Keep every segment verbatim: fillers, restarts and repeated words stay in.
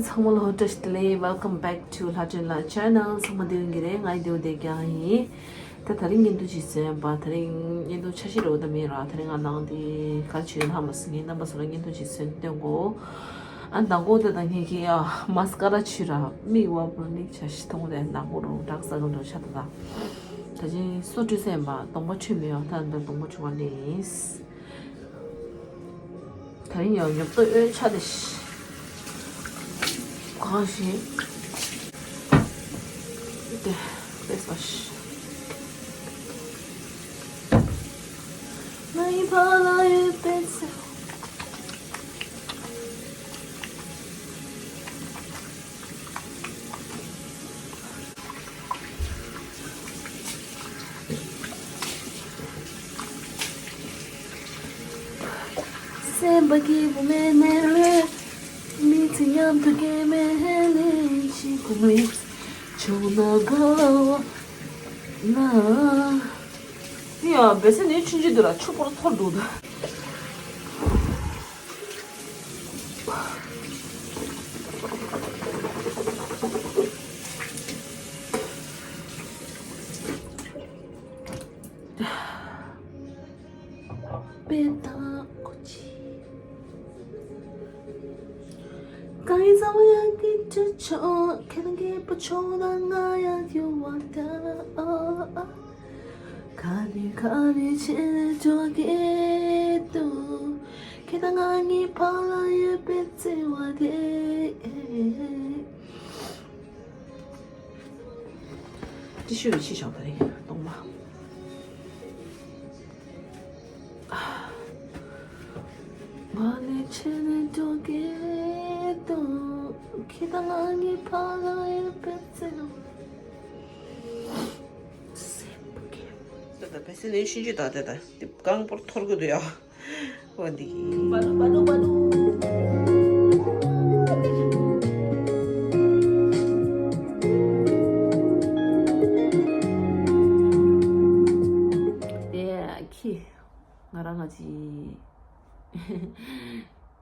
ཚང་མ་ལ་བཀྲ་ཤིས་བདེ་ལེགས། Welcome back to Latin Love Channel. ཚང་མ་བདེ་པོ་ཡིན་གྱི་རེད། ང་ཡི་བདེ་པོ་བསྡད་ཀྱི་ཡིན། ད་དེ་རིང་བརྙན་ཐུང་ཅིག་བཟོས་པ། དེ་རིང་བརྙན་ཐུང་འཆར་གཞི་རེ་བ་ད་མེད་ར། དེ་རིང་ང་ནང་དེ་ག་བྱེད་ལྷམ་ལ་སི་ངའི་རྣམ་པ་ཚོ་ལ་བརྙན་ཐུང་ཅིག་བཟོས་སྟོན་གོ། ཨ་མདང་དགོང་དེ་དང་ངེད་ཀྱི་ཨ་མ་སི་ཀ་ར་བྱུས་ར་མིག་བ་པོ་མིག་བྱ་ཤི་ཐོང་དེ་མདང་དགོང་རུ་འདྲག་ས་ག་འགྲོ་ཆ་ད་ད། ད་ཅིང་སོ་བཀྲུས་སེམས་པ་གདོང་པ་བཀྲུས་མི་ཡོང་། ད་ད་གདོང་པ་བཀྲུ་བ་ལས་ཡིན། ད་རིང་ཡང་ཉོབ་ཏོ་ཨོན་ཆ་དེ་ཤི། གང་ཞིག་དེ་དེ་ས་ཤི། ང་ཡི་ཕ་ལ་ཡོད་པའི་ཚེ། སེམས་པ་སྐྱིད་པོ་མེད་ནས་རེད། མི་ཚེ་མཉམ་དུ་སྐྱེལ་མེད་ལས་ཤིག་གོ་མེད་བྱུང་ན་དགོས་ན། ཡ་བེ་སེ་ནི་ཆུང་ཆུང་དུ་ལ་ཆུ་པོར་ཐོར་འདུག་ད། པེ་ཏ་ཀོ་ཅི། གང་ཡིན་ཙམ་ཡང་གི་དྲི་ཆོག་ཁྱེད་རང་གི་བུ་ཆུང་ན་ང་ཡང་ཡོད་བ་ད། ག་ནས་ག་ནས་ཆེ་འགྲོ་གི་འདུག་ཁྱེད་དང་ང་གཉིས་བར་ལ་ཡོད་པའི་བརྩེ་བ་དེ། ཏི་ཤུ་ཡི་ཕྱི་ཞོག་ད་རེད་གཏོང་མ། ང་ནས་ཆེ་ནས་འགྲོ་གི་འདུག་ཁྱེད་དང་ང་གཉིས་བར་ལ་ཡོད་པའི་བརྩེ་བ། སེམས་པ་སྐྱིད། ད་ད་བེ་སེ་ནས་ཤིན་ཅུ་ད་ད་ད་དེ་རྐང་པོར་ཐོར་གི་འདུག་ཡ། འོ་འདི། བ་ལུ་བ་ལུ་བ་ལུ། དེ་ཁྱི། ང་རང་ང་ཅི།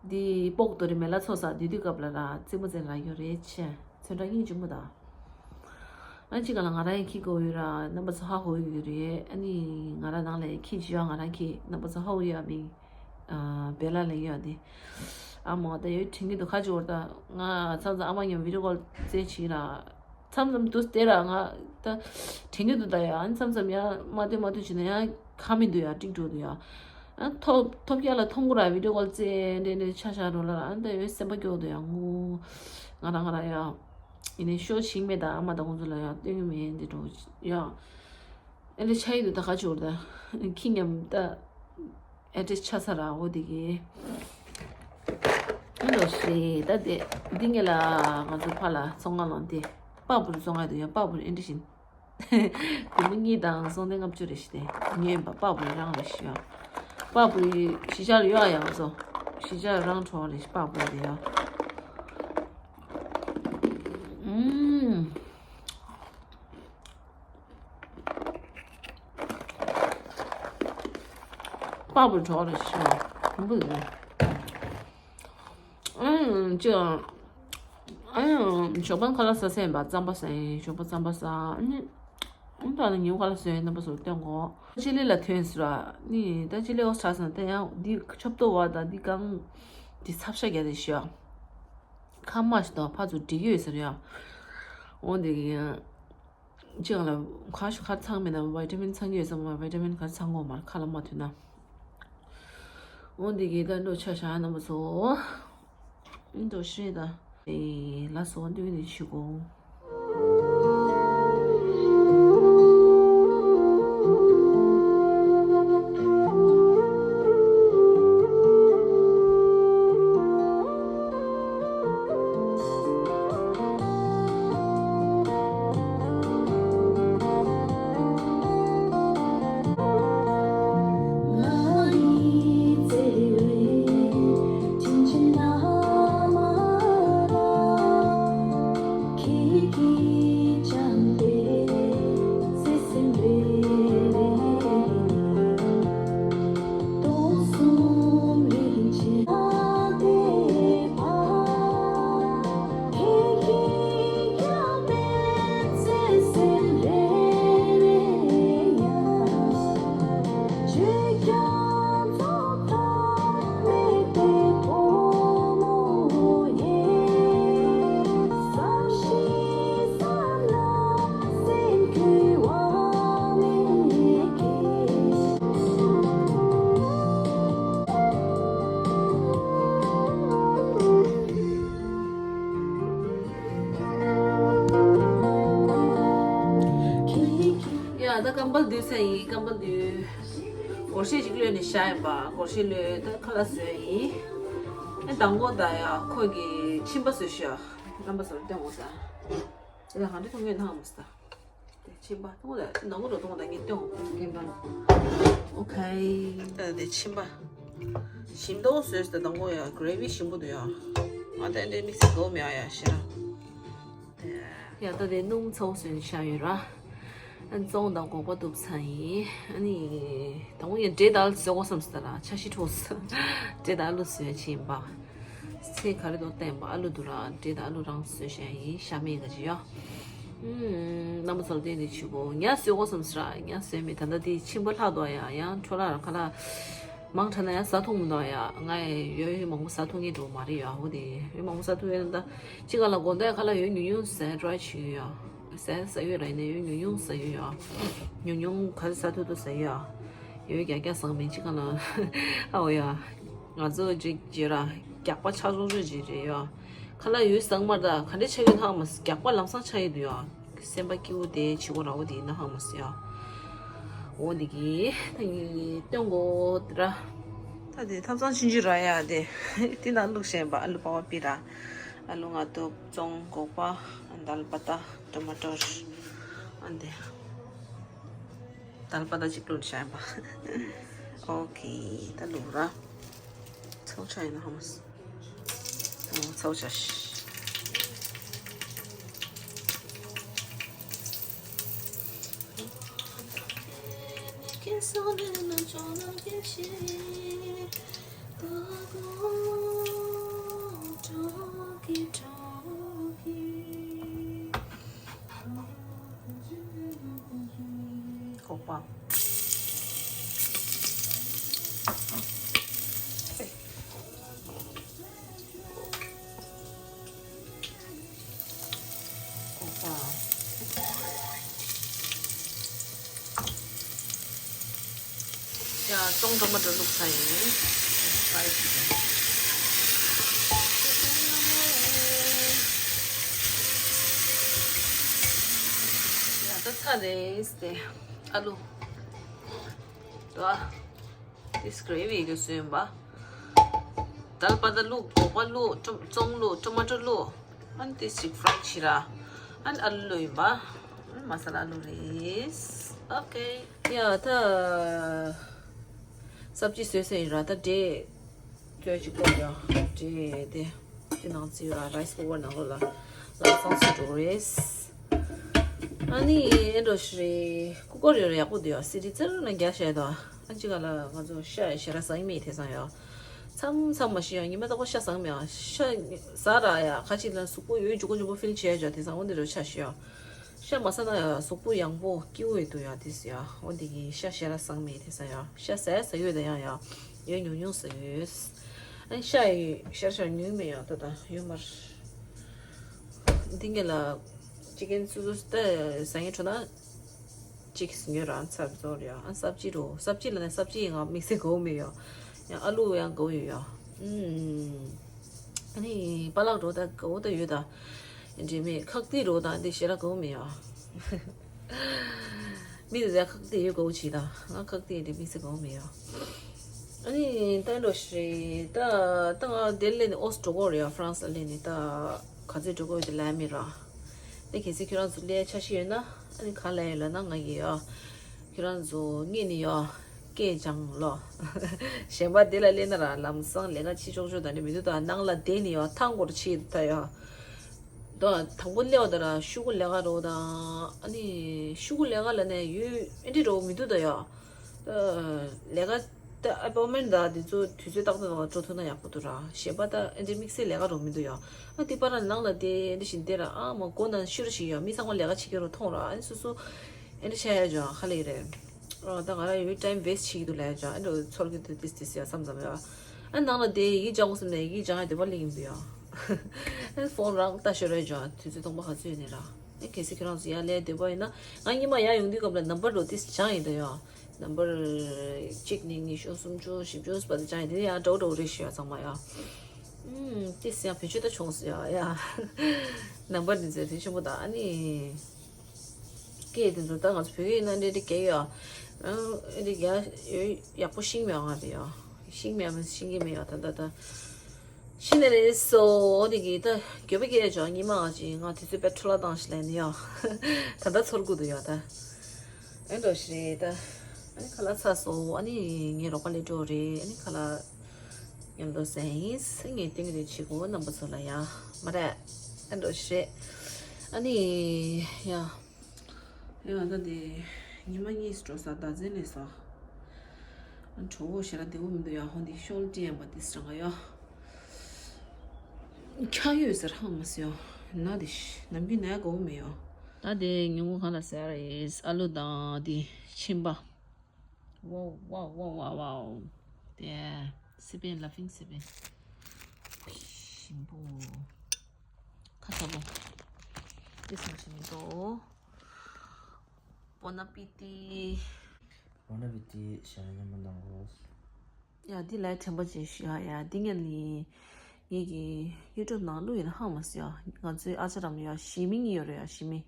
འདི་སྤོག་དོ་རི་མེ་ལ་ཚོ་ས་དུས་དུས་སྐབས་ལ་ར་རྩེད་མོ་རྩེ་ར་ཡོད་རེད་ཆེ། ཚོན་ཁྲ་སྙིང་རྗེ་མོ་ད། ཨ་ཅི་ག་ལ་ང་རང་ཡང་ཁྱི་གོ་ཡོད་ར་རྣམ་པ་ཚོ་ཧ་གོ་ཡོད་རེད། ཨ་ནི་ང་རང་ནང་ལ་ཁྱི་བྱི་བ་ང་རང་ཁྱི་རྣམ་པ་ཚོ་ཧ་གོ་ཡོད་མིང་། ཨ་བེ་ལ་ལ་ཡོད་དེ། ཨ་མ་ད་ཡོད་དྲན་གི་འདུག་ཁ་ཅིག་བར་ད་ང་མཚམས་མཚམས་ཨ་མ་མཉམ་བི་ཌིའོ་ཀོལ་རྩེ་བྱིན་ར། མཚམས་མཚམས་དུས་དེ་ར་ང་ད་དྲན་གི་འདུག་ད་ཡ། ཨ་མཚམས་མཚམས་ཡ་མ་ལྟོས་མ་ལྟོས་བྱས་ན་ཡ་ཁ་མི་འདུག་ཡ་འགྲིག་འགྲོ་འདུག་ཡ། ཨ་ཐོབ་ཐོབ་རྒྱ་ལ་མཐོང་གི་ར་བི་ཌིའོ་ཀོལ་རྩེ་འདྲེ་འདྲེ་ཆ་ཆ་འགྲོ་ལ་ར། ཨ་ད་ཡོད་སེམས་པ་སྐྱོ་འདུག་ཡ་ངུ། ང་ར་ང་ར་ཡ། ཡིན་ནའི་ཤོ་ཞིག་མེད་ད་ཨ་མ་ད་ཁོང་ཚོ་ལ་ཡ་སྟོན་གི་མེད་འདི་འགྲོ་ཡ། ཨ་འདྲེ་ཆ་ཡི་འདུག་ད་ག་ཅོར་ད་ཁྱི་མཉམ་ད། ཨེ་ཏྲེས་ཆ་ས་ར་འོ་དེ་གི། ཨེ་ལོ་ཤེ་ད་དེ་འདི་ངེད་ལ་ང་ཚོ་ཕ་ལ་ཚོང་ང་ལོང་དེ་པག་པུ་རི་ཚོང་ང་དུ་ཡང་པག་པུ་རི་ཨེ་འདྲ་བཞིན། དེ་མི་གཉིས་དང་སོང་དེ་ལྔ་བཅུ་རེ་ཞིག་དེ་ཉོས་པ་པག་པུ་རི་རང་རེ་ཞིག་ཡོད། པག་པུ་རི་གཞིས་ཆགས་ལ་ཡོད་ཨ་ཡང་ཚོ་གཞིས་ཆགས་རང་གྲོགས་རེ་ཞིག་པག་པུ་རི་དེ་ཡོད། ཨུམ། པགས་པའི་གྲོགས་རེད་ཤི་བ། ཨུམ། ཅི། ཨ་ཡང་ཞོགས་པ་ཁ་ལག་ཟ་སེམས་པ་རྩམ་པ་ཟ་ཡིན། ཞོགས་པ་རྩམ་པ་ཟ། ཨ་ནི། ཨ་ད་ནི་ཉིན་ཁ་ལག་ཟ་ཡིན་རྣམ་པ་ཚོར་སྟོན་གོ། ཅི་ལི་ལ་ཐོན་ཟེར་བ། ནི་ད་ཅི་ལི་འོ་ཆ་སོང་དེ་ཡང་འདི་ཆོབ་ཏོ་བ་དང་འདི་གང་། འདི་ཚབ་ཤ་རྒྱག་དེ་ཤི་བ། ཁ་མ་ཞིག་དང་ཕ་ཚོ་འགྲིག་ཡོད་ཟེར་ཡ། འོ་འདི་གི་ཡང་། ཅི་གང་ལ་ཁ་ཤ་ཁ་ཚང་མེད་ན་བི་ཊ་མིན་ཚང་གི་ཡོད་ཙང་མ་བི་ཊ་མིན་ག་ཚང་གོ་མར་ཁ་ལ་མ་ཐུན་ན། འོ་འདི་གི་ད་འགྲོ་ཆ་ཤ་རྣམ་པ་ཚོ། འགྲོ་ཤེས་ད། ཨེ་ལ་སོ་འདི་ནི་ཆུ་གོ། ད་ཀམ་པལ་བསྡུས་ཚར་ཡིན། ཀམ་པལ་བསྡུས། སྒོར་གཞས་ཅིག་གློད་ནས་བཞག་ཡིན་པ། སྒོར་གཞས་གློད། ད་ཁ་ལག་བཟོས་ཡིན། ཨེ་མདང་དགོང་ད་ཡ་ཁོ་གི་མཆིན་པ་བཟོས་ཤག་རྣམ་པ་ཚོར་སྟོན་འོང་ད། དེ་ལ་གང་འདྲ་ཐུག་ངེས་ནང་མ་ས། དེ་མཆིན་པ་ཐུག་ད་ནང་ལོ་ཐུག་ད་ངས་སྟོན་འོང་། རྒན་པ། ཨོ་ཁེ། ད་དེ་མཆིན་པ། ཞིམ་མདོག་བཟོས་ད་མདང་དགོང་ཡ་གྷི་རེ་བི་ཞིམ་པོ་འདུག་ཡ། ང་ད་འདྲའི་དམིགས་བསལ་དགོས་མེད་ཨ་ཡ་ཤེས་ར། ཡ་ད་དེ་སྣུམ་ཚོགས་བཟོས་ནས་བཞག་ཡོད་ར། ཨ་ནི་བཙོང་དང་སྒོག་པ་གཏུབ་ཚར་ཡིན། ཨ་ནི་དང་པོ་ཡིན་འབྲས་དང་ཨ་ལུ་བཟོས་གོ་བསམ་སོང་ད་ར་ཆ་ཤས་འཕྲོག་སོང་། འབྲས་དང་ཨ་ལུ་བཟོས་ཕྱིན་པ། ཚེ་ག་རེ་དོ་བསྟན་པ་ཨ་ལུ་འདུག་ར། འབྲས་དང་ཨ་ལུ་རང་བཟོས་བཞག་ཡིན། ཤ་མེད་ག་ཅི་ཡོ། ཨུམ། རྣམ་པ་ཚོ་ལ་བསྟན་ནས་ཆུ་བོ་ཉ་བཟོས་གོ་བསམ་སོང་ར། ཉ་བཟོས་མེད། ད་ལྟ་དེ་མཆིན་པ་ལྷག་འདུག་ཡ། ཡང་འཕྲོ་བརླག་ར་ཁ་ལག་མང་དྲགས་ན་ཡང་ཟ་ཐུབ་མི་འདུག་ཡ། ང་ཡི་ཡོད་ཡོད་མང་པོ་ཟ་ཐུབ་ངེས་འགྲོ་མ་རེད་ཡ། འོ་དེ་ཡོད་མང་པོ་ཟ་ཐུབ་ཡོད་ན་ད་ཅི་ག་ལ་དགོང་དག་ཁ་ལག་ཡོད་ཉུང་ཉུང་ཟ་ཊ་རའི་བྱེད་ཡོད་ཡ། ཟ་ཟ་ཡོད་ར། ཡིན་ན་ཡོད་ཉུང་ཉུང་ཟ་ཡོད་ཡ། ཉུང་ཉུང་ག་ཚོད་ཟ་ཐུབ་ཐུབ་ཟ་ཡོད་ཡ། ཡོད་རྒྱག་རྒྱག་ཟ་མེད་ཅི་ག་ལ། ཨ་འོ་ཡ། ང་ཚོ་ཅིག་ཅིག་ར་རྒྱག་པ་ཆག་ཆོག་ཆོག་ཅིག་རེད་ཡ། ཁ་ལག་ཡོད་ཟ་མར་ད་ག་འདྲས་ཆགས་ཡོད་ཧ་མ་སི། རྒྱག་པ་ལམ་སང་ཆགས་ཡོད་འདུག་ཡ། སེམས་པ་སྐྱིད་པོ་དེ་བྱེད་སྒོ་ར་བོ་དེ་ཡིན་ན་ཧ་མ་སི་ཡ། འོ་འདི་གི་ད་ཡིན་སྟོན་གོ་ར། ད་དེ་ཐབ་ཚང་ཆུང་ཆུང་ར་ཡ་དེ། དེ་ནང་བླུགས་བཞིན་པ་ཨ་ལུ་པ་པ་པི་ར། ཨ་ལུ་ང་ཏོག་བཙོང་སྒོག་པ། དལ་པ་ད་ཊོ་མ་ཊོ། ཨ་འདི། དལ་པ་ད་གཅིག་བླུགས་བཞག་ཡིན་པ། ཨོ་ཁེ། ད་བླུགས་ར། ཚོགས་ཆ་ཡིན་ན་ཧ་མ་སི། ཚོགས་ཆ་ཤི། སྒོག་པ། སྒོག་པ། ཡ། བཙོང་ཊོ་མ་ཊོ་བླུགས་ཚར་ཡིན། ཕ་རའི་ཌི་ཅི་ཀེན། ཡ། ད་ཚར་རེད་དེ། ཨ་ལུ། དོ། ཏིས་གྷི་རེ་བི་གི་བཟོས་ཡིན་པ། དལ་པ་ད་བླུགས། སྒོག་པ་བླུགས། ཊོ་བཙོང་བླུགས། ཊོ་མ་ཊོ་བླུགས། ཨ་ནི་ཏིས་ཅིག་ཕ་རའི་བྱས་ར། ཨ་ནི་ཨ་ལུ་བླུགས་ཡིན་པ། ཨ་ནི་མ་ས་ལ་ཨ་ལུ་རེད། ཨོ་ཁེ། ཡ་ད། སབ་ཇི་བཟོས་ཟིན་ཡིན་ར། ད་འབྲས་བཙོས་ཅིག་བཀོག་ཡ། འབྲས་དེ་དེ་ནང་བཙོས་ཡོད་ར། རའི་སི་ཀུ་ཀར་ནང་ལོགས་ལ་ལམ་སང་བཙོས་འགྲོ་རེད། ཨ་ནི་ཨེ་འགྲོ་ཞིག་རེད། ཀུ་ཀར་ཡོད་ར་ཡག་པོ་འདུག་ཡ། སི་ཊི་རྩེ་རུ་ན་རྒྱག་བྱས་དོ། ཨ་ཅི་ག་ལ་ང་ཚོ་ཤ་ཞེ་དྲག་ཟ་ཡི་མེད་དེང་སང་ཡ། མཚམས་མཚམས་མ་ཤི་ཡ། ཉི་མ་རྟག་པར་ཤ་ཟ་གི་མེད་ཡ། ཤ་ཟ་ར་ཡ། ཁ་ཅིག་ལ་གཟུགས་པོ་ཡོད་འཇུ་གུ་འཇུ་གུ་ཕིལ་བྱས་ཡ། དེང་སང་འོ་འདི་རུ་ཆ་ཤི་ཡ། ཤ་མ་ཟ་ན་ཡང་གཟུགས་པོ་ཡང་པོ་སྐྱིད་པོ་ཡོད་འདུག་ཡ། དེ་ཟེར་ཡ། འོ་འདི་གི་ཤ་ཞེ་དྲག་ཟ་གི་མེད་དེང་སང་ཡ། ཤ་ཟ་ཡ་ཟ་ཡོད་ད། ཡང་ཡ་ཡོད་ཉུང་ཉུང་ཟ་ཡོད། ཨ་ཤ་ཡི་ཤར་ཤར་ཉུང་མེད་ཡ། ད་ད་ཡོད་མར། འདི་ངེད་ལ་ཅི་ཀེན་སུ་སུ་ད་ཟ་ངེ་འཕྲོ་ན་ཅིག་ཉོས་ར་ཚར་བཟོ་ར་ཡ། ཨ་སབ་ཇི་རོ། སབ་ཇི་ལ་ནི་སབ་ཇི་ཡི་ང་དམིགས་བསལ་དགའ་བོ་མེད་ཡ། ཡང་ཨ་ལུ་ཡང་དགའ་བོ་ཡོད་ཡ། ཨུམ། ཨ་ནི་པ་ལག་འགྲོ་ད་དགའ་བོ་ད་ཡོད་ད། འདྲེ་མེད་ཁག་ཏི་རོ་ད་འདི་ཞེ་དྲག་དགའ་བོ་མེད་ཡ། མི་དེ་ཚོ་ཁག་ཏི་ཡོད་དགའ་བོ་བྱེད་ད། ང་ཁག་ཏི་འདི་དམིགས་བསལ་དགའ་བོ་མེད་ཡ། ཨ་ནི་ད་འགྲོ་ཞེ་ད་ད་ང་དེ་ལས་ནི་ཨོ་སི་འགྲོ་གོ་རེད་ཡ། ཧྥ་རན་སི་ལ་ལས་ནི་ད་ག་ཚོད་འགྲོ་གོ་ཡོད་དེ་ལ་མི་ར། ཨེ་གལ་སྲིད་ཁྱོད་རང་ཚོ་ལས་འཆར་གཞི་ཡོད་ན་ཨ་ནི་ག་ལ་ཡོད་ལ་ན་ང་གི་ཡོད། ཁྱོད་རང་ཚོ་ངེད་ནི་ཡོད་སྐད་ཅང་ལོ། གཞན་པ་དེ་ལ་སླེབས་ན་ར་ལམ་སང་ལས་ཀ་བྱེད་ཆོག་ཆོག་དང་འདྲ་མི་འདུག་ད་ནང་ལ་བསྡད་ནི་ཡོད་ཐང་སྐོར་བྱེད་ད་ཡོད། ད་དང་པོ་སླེབས་པ་ད་ར་ཤུ་གུ་ལས་ཀ་རོ་དང་ཨ་ནི་ཤུ་གུ་ལས་ཀ་ལ་ནས་ཡོད་ཨེ་འདྲི་རོ་མི་འདུག་ད་ཡོད། ལས་ཀ་ད་ཨ་པོ་མེན་ད་དེ་ཚོ་དུས་ཚོད་ཏག་ཏག་ཏག་འགྲོ་ཐུབ་ན་ཡག་པོ་འདུག་ར། གཞན་པ་ད་ཨེ་འདྲི་དམིགས་བསལ་ལས་ཀ་རོ་མི་འདུག་ཡོད། ཨ་དེ་པར་ནང་ལ་བསྡད་ཨེ་འདྲི་བཞིན་བསྡད་ར། ཨ་མ་སྒོ་ནང་ཤུ་རུ་ཞིག་ཡོད། མི་ཚང་མ་ལས་ཀ་བྱེད་ཀྱི་རོ་མཐོང་ར། ཨ་ནི་སོ་སོ་ཨེ་འདྲི་བྱ་ཡ་ཅོ་ཧ་ལས་རེད། ཨ་ད་ང་ར་ཡོད་ཊའིམ་ཝེ་སི་ཊི་བྱེད་ཀྱི་འདུག་ལས་ཅོ། ཨ་འགྲོ་ཚོར་གྱི་འདུག་ཏིས་ཏིས་ཡ་བསམ་བསམ་ཡ། ཨ་ནང་ལ་བསྡད་ཡི་གེ་སྦྱང་དགོས་བསམ་ནས་ཡི་གེ་སྦྱང་ཡ་འདོད་པ་སླེབས་ཀྱི་མི་འདུག་ཡ། ཨ་ཕོན་རང་ལྟ་ཤོར་ར་ཅོ། དུས་ཚོད་སྟོང་པ་ག་ཚོད་ཡོད་ནི་ར། ཨ་གལ་སྲིད་ཁྱོད་རང་ཚོ་ཡར་སླེབས་འདོད་པ་ཡིན་ན་ང་གཉིས་མ་ཡར་ཡོང་དུས་སྐབས་ལ་ནམ་བར་རོ་ཏིས་སྦྱང་ཡིན་འདུག་ཡ། ནམ་བར་གཅིག་ནས་ཉི་ཤུ་སུམ་ཅུ་བཞི་བཅུ་བར་དུ་སྦྱང་ཡིན་དེ་ཡང་འདྲ་བོ་འདྲ་བོ་རེད་ཤི་ཡ་ཚང་མ་ཡ། ཨུམ། ཏིས་ཡང་བེད་སྤྱོད་ད་བྱུང་སོང་ཡ་ཡ། ནམ་བར་འདི་ཚོ་དེ་ཆེན་པོ་ད་ཨ་ནི། སྐད་དེ་ཚོ་ད་ང་ཚོ་བོད་སྐད་ཡིན་ན་འདྲེ་འདྲེ་རྒྱག་ཡོད། ཨ་འདྲེ་རྒྱག་ཡོད་ཡག་པོ་ཤེས་མེད་ང་རེད་ཡོད། ཤེས་མེད་མ་ཤེས་ཀྱི་མེད་ཡོད་ད་ད་ད། ཤེས་ནི་རེད་སོ། འོ་དེ་གི་ད་འགྱོད་པ་སྐྱེས་ཡོད་ཅོག་ཉི་མ་ང་ཅིག་ང་དུས་ཚོད་དཔེ་འཕྲོ་བརླག་བཏང་ཞིག་ལས་ནི་ཡོད། ད་ད་ཚོར་དགོས་འདུག་ཡོད་ད། ཨེ་འགྲོ་ཞིག་རེད་ད། ཨ་ནི་ཁ་ལག་ཚར་སོ། ཨ་ནི་ངའི་རོགས་པ་ལས་འགྲོ་རེད། ཨ་ནི་ཁ་ལག་མཉམ་དུ་ཟས་ངས་སྟེང་རེ་བྱེད་དགོས། རྣམ་པ་ཚོ་ལ་ཡ་མ་རེད། ཨ་འགྲོ་ཞེས། ཨ་ནི་ཡ། ཡ་ད་དེ་ཉི་མ་གཉིས་འགྲོ་ས་ད་ཟས་ནས་ས། ཨ་གྲོགས་པོ་ཞེ་དྲག་བདེ་པོ་མི་འདུག་ཡ། ཧོ་འདི་ཤོག་ལ་སྤྲད་ཡ་པ་དེ་སྲང་ག་ཡ། འཁྱག་ཡོད་ཟེར་ཧང་མ་སེ་ཡོ། ན་དེ་ཤི་ནམ་རྒྱུན་ན་ཡ་གོ་མེ་ཡོ། ད་དེ་ཉིན་གུང་གང་ལ་ཟ་ར་ཡིས། ཨ་ལུ་དང་དེ་ཕྱིན་པ། Wow, wow, wow, wow, wow. Yeah, sipping, loving sipping. ཞིམ་པོ། ཁ་ཚ་པོ། This much in the Bon appetit. Bon appetit. ཞལ་ལག་མཉམ་པོ་གནང་གོ། ཡ་འདི་ལ་དྲན་པ་ཅིག་ཞུ་ཡ། ཡ་འདི་ངས་ནི་ངེད་ཀྱི་YouTube་ནང་བླུགས་ཡིན་ན་ཧང་མ་སི་ཡ། ང་ཚོའི་ཨ་ཅག་རམ་ཡ་ཞི་མི་གཉིས་ཡོད་རེད་ཡ། ཞི་མི།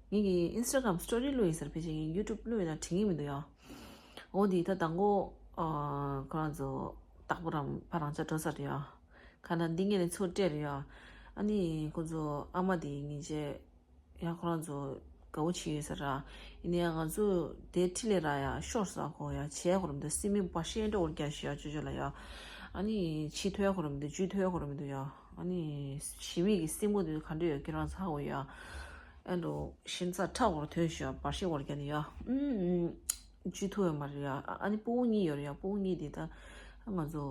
ངེད་ཀྱི་Instagram story་བླུགས་ཡིན་ཟེར་ཕལ་ཆེར་ངས་YouTube་བླུགས་ཡིན་ན་དྲན་གྱི་མི་འདུག་ཡ། འོ་འདི་ད་དང་པོ་ཨ་ཁོ་རང་ཚོ་དྭགས་པོ་རམ་ཕ་རང་ཅག་འགྲོ་ས་རེད་ཡ། ཁ་ན་འདི་ངས་ནི་ཚུར་སྤྲད་རེད་ཡ། ཨ་ནི་ཁོ་ཚོ་ཨ་མ་དེ་ཉིན་བྱེད། ཡང་ཁོ་རང་ཚོ་དགའ་བོ་བྱེད་ཡོད་ས་ར། ཡིན་ན་ཡང་ང་ཚོ་དེ་འཕྲིན་ལས་ར་ཡ་ཤོར་ས་ཁོ་ཡ་བྱས་ཁོ་ར་མི་འདུག་སེ་མི་པ་ཤེས་འགྲོ་བར་རྒྱ་ཞུ་ཡ་ཅོ་ཅོ་ལ་ཡ། ཨ་ནི་ཕྱི་ཐོས་ཁོ་ར་མི་འདུག་རྒྱུ་ཐོས་ཁོ་ར་མི་འདུག་ཡ། ཨ་ནི་ཞི་མི་གི་སེ་མོ་དེ་ག་འདྲ་ཡོད་ཁྱེད་རང་ཚ་འོ་ཡ། ཨ་འགྲོ་ཤིན་ཚ་ཁྲག་བོར་ཐོན་ཞུ་ཡ་པ་ཤེས་བར་རྒྱ་ནི་ཡ། ཨུམ་ཨུམ། རྒྱུ་ཐོས་ཡོད་མ་རེད་ཡ། ཨ་ནི་སྤུ་གུ་གཉིས་ཡོད་རེད་ཡ། སྤུ་གུ་གཉིས་དེ་ད་ང་ཚོ་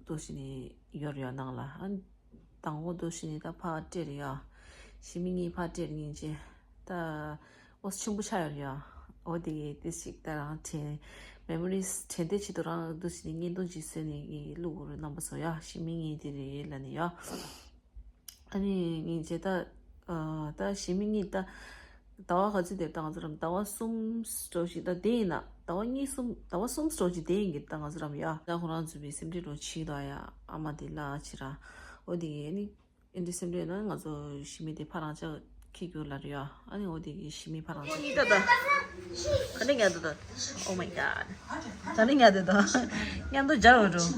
ཏོ་ཤི་ནི་ཡོད་རེད་ཡ་ནང་ལ། ཨ་ནི། དང་པོ་འདུག་ཤི་ནི་ད་ཕ་སྤྲད་ཡ། ཞི་མི་གཉིས་ཕ་སྤྲད་ཉིན་ཅེ། ད་འོ་ཆེན་པོ་ཆགས་ཡོད་ཡ། འོ་དེ་གི་དེ་ཞིག་ད་རང་དྲན། མེ་མོ་རིས་དྲན་དེ་ཆེད་དུ་རང་འདུག་ཤི་ནི་བརྙན་ཐུང་ཅིག་བཟོས་ནས་ངའི་གླུ་གུ་རུ་རྣམ་པ་ཚོ་ཡ། ཞི་མི་གཉིས་དེ་རེད་ལ་ནི་ཡ། ཨ་ནི་ཉིན་ཅེ་ད། ད་ཞི་མི་གཉིས་ད། ཟླ་བ་ག་ཚོད་དེར་ད་ང་ཚོ་རམ་ཟླ་བ་གསུམ་འགྲོ་ཞིག་ད་དེ་ཡིན་ན་ཟླ་བ་གཉིས་གསུམ་ཟླ་བ་གསུམ་འགྲོ་ཞིག་དེ་ཡིན་གི་ད་ང་ཚོ་རམ་ཡ། ད་ཁོ་རང་ཚོ་བའི་སེམས་ཁྲལ་རོ་ཆིག་ད་ཡ། ཨ་མ་དེ་ལ་ཆི་ར། འོ་དེ་གི་ཨ་ནི་ཨེ་འདྲི་སེམས་ཁྲལ་ན་ང་ཚོ་ཞི་མི་དེ་ཕ་རང་ཅག་ཁྱི་རྒྱུ་ལ་རེ་ཡ། ཨ་ནི་འོ་དེ་གི་ཞི་མི་ཕ་རང་ཅག་གཉིས་ད་ད། ག་ནས་ཉལ་ད་ད། Oh my god. ག་ནས་ཉལ་ད་ད། མཉམ་དུ་སྦྱར་བ་འགྲོ།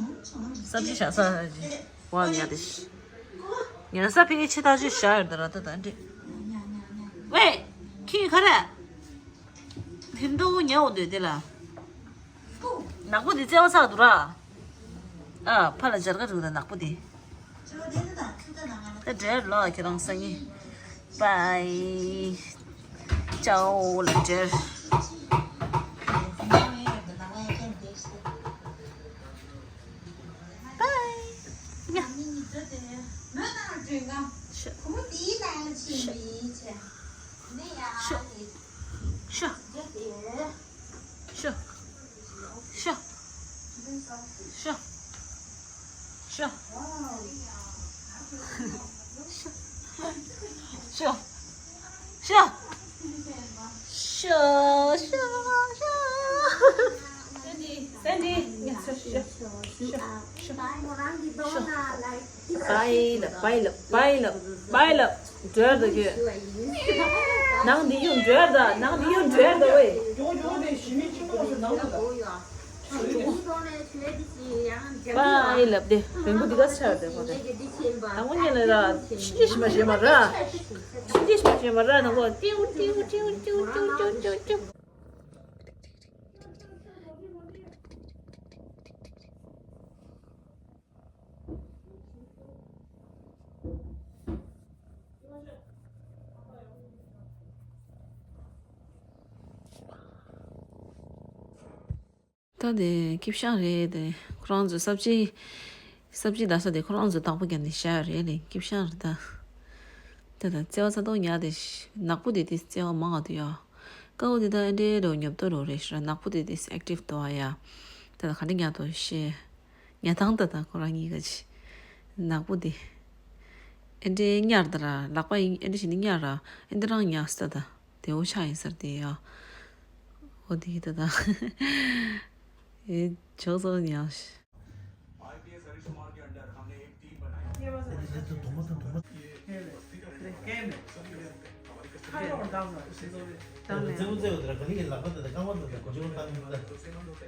སབ་ཇི་བཞག་ས་ཞི་མི་ཉལ་དེ་ཤི། ཉལ་ས་ཕ་གི་ཆེ་ཐག་ཆོད་བཞག་ཡོད་ད་ར་ད་ད་འདྲི། ཝེ། ཁྱི་ག་རེ། དེ་འདུག་ཉལ་འོ་འདོད་དེ་ལ། ནག་པོ་འདི་བརྩེ་བ་ཚ་འདུག་ར། ཨ་ཕ་ལ་སྦྱར་ག་འགྲོ་ད་ནག་པོ་འདི། ད་འདྲེར་ལོ་ཁྱེད་རང་སང་ཉིན། Bye. Ciao ལ་འདྲེར། Bye. ཡ། ཤ། ཤ། ཤ། ཤ། ཤ། ཤ། ཤ། ཤ། ཤ། ཤ། ཤ། ཤ། ཤ། ཤ། ཤ། སན་ཌི། སན་ཌི། ཡ། ཤ། ཤ། ཤ། ཤ། ཤ། ཤ། པའི་ལ། པའི་ལ། པའི་ལ། པའི་ལ། འགྲོ་ཡ་ད་ཁྱོད། ནང་འདི་ཡོང་འགྲོ་ཡ་ད། ནང་འདི་ཡོང་འགྲོ་ཡ་ད་ཝེ། པའི་ལ། དེ་བོན་པོ་འདི་ག་ཆགས་དེ་ཁོ་དེ། དང་པོ་ཉིད་ལ་ར། ཤི་ཤི་མ་བྱེད་མ་ར། ཤི་ཤི་མ་བྱེད་མ་ར། ནང་པོ་ཏིའུ་ཏིའུ་ཏིའུ་ཏིའུ། ད་དེ་ཀིབ་ཤང་རེད་དེ། ཁོ་རང་ཚོ་སབ་ཇི། སབ་ཇི་ད་ས་དེ་ཁོ་རང་ཚོ་དང་པོ་རྒྱབ་ནས་བཞག་ཡོད་རེད་ལེ། ཀིབ་ཤང་རེད་ད། ད་ད་བརྩེ་བ་ཚ་ཏོག་ཉག་དེ་ནག་པོ་དེ་དེ་བརྩེ་བ་མང་བ་དུ་ཡ། ཀ་བོ་དེ་ད་ཨེ་འདྲེ་རོ་ཉོབ་ཏོ་རོ་རེད་ཤི་ར། ནག་པོ་དེ་དེ་ཨེག་ཊིབ་དོ་ཨ་ཡ། ད་ད་ག་འདྲེ་ཉག་ཏོ་ཤེ། ཉ་ཐང་ད་ད་ཁོ་རང་གཉིས་ཀ་ཅི། ནག་པོ་དེ། ཨེ་འདྲེ་གཉར་ད་ར་ལག་པ་ཡིན་ཨེ་འདྲེ་ཞིག་ནི་གཉར་ར། ཨེ་འདྲེ་རང་ཉག་སི་ད་ད། དེ་འོ་ཆ་ཡིན་ཟེར་དེ་ཡ། འོ་དེ་ད་ད། ཨེ་ཆོག་ཚོ་ཉག་ཤི། ཁ་ལོག་འདང་ལ་ཞེས་སོགས་རེད། བཏང་ནས། རྩེད་མོ་རྩེ་བ་དེ་ལ་ག་ནི་ཡིན་ལག་པ་དེ་དང་རྐང་པ་དེ་དང་གོ་ཆུང་བཏང་གི་འདུག་ད། དེ་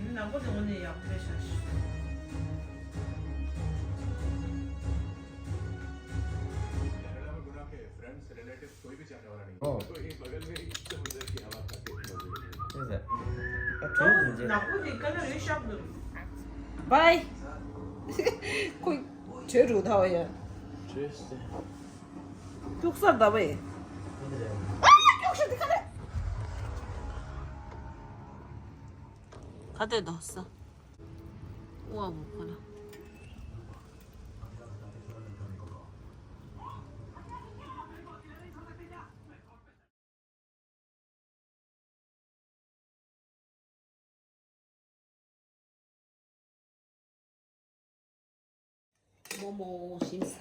ནི་ནག་པོ་དེ་དངོས་གནས་ཡག་པོ་རེད་ཤག་ནག་པོ་དེ་དཀའ་ལས་རེད་ཤག་འདུག་བའི། ཁོ་བྲོས་འགྲོ་ཐལ་བ་ཡ། བྲོས་ཏེ། ཐུག་སར་ད་བའི། ཨ་ཀྱོག་ཤ་དེ་ག་རེ། ག་དེ་དོ་ས། ཨོ་ཨ་བོ་ཁོ་ན། མོག་མོག་ཞིམ་ས།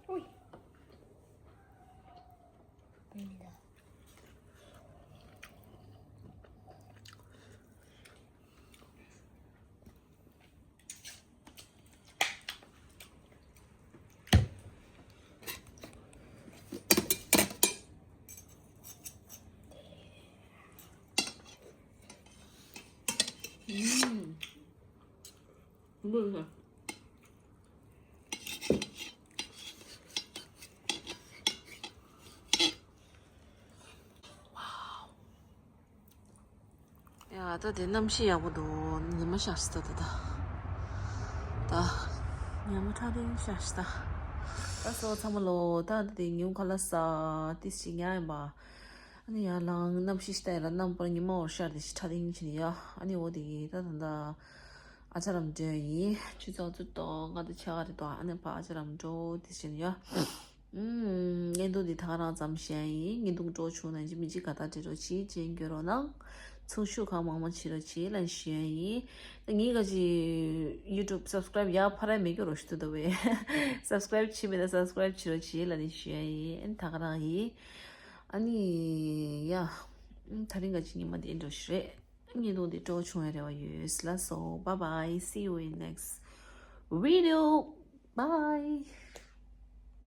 ཨོའི། ཨུམ། འབུ་ཧ། ཡ། ད་དེ་གནམ་གཤིས་ཡག་པོ་འདུག་ཉི་མ་ཤར་སོང་ད། ད་ད་ཉི་མ་ཁྲ་ལིང་ཤར་སོང་ད། ད་སོ་ཚང་མ་ལོ། ད་དེ་ཉིན་ཁ་ལག་ཟ་ཏི་ཞིག་ཉལ་ཡིན་པ། ཨ་ནི་ཡར་ལངས། གནམ་གཤིས་ཤི་ད་ཡ་ལ་གནམ་པར་ཉི་མ་འོར་ཤར་ཏེ་ཤི་ཁྲ་ལིང་ཕྱིན་ཡ། ཨ་ནི་འོ་དེ་གི་ད་ད་ད་ཨ་ཅག་རམ་འགྲོ་ཡིན། ཆུ་ཚོད་བཅུ་དང་ལྔ་དང་ཕྱེད་ཀ་རེད་དོ། ཨ་ནི་ཕ་ཨ་ཅག་རམ་འགྲོ་དེ་ཕྱིན་ཡ། ཨུམ། བརྙན་ཐུང་འདི་ད་ག་རང་ཙམ་བཞག་ཡིན། བརྙན་ཐུང་སྤྲོ་བྱུང་ན་ཅི་མི་ཅི་ག་ད་འདྲི་རོགས་གྱིས། རྗེས་འགྱོ་རོགས་གནང་། ཚོང་ཤུགས་གང་མང་མང་བྱེད་རོགས་གྱིས་ལན་ཞུ་ཡ་ཡིན། ད་ངས་ག་ཅི་YouTube subscribe ཡག་ཕ་ར་མེད་གྱོ་རོགས་ཞུ་ཐུབ་ད་བས། Subscribe བྱེད་མེད་ད་subscribe བྱེད་རོགས་གྱིས་ལན་ཞུ་ཡ་ཡིན། ཨ་ནི་ད་ག་རང་ཡིན། ཨ་ནི་ཡ། ཨུམ། ད་རིང་ག་ཅི་ཉི་མ་འདི་འགྲོ་ཞིག་རེད། བརྙན་ཐུང་འདི་སྤྲོ་བྱུང་བའི་རེ་བ་ཡོད། ལགས་སོ། Bye bye, see you in next video. Bye.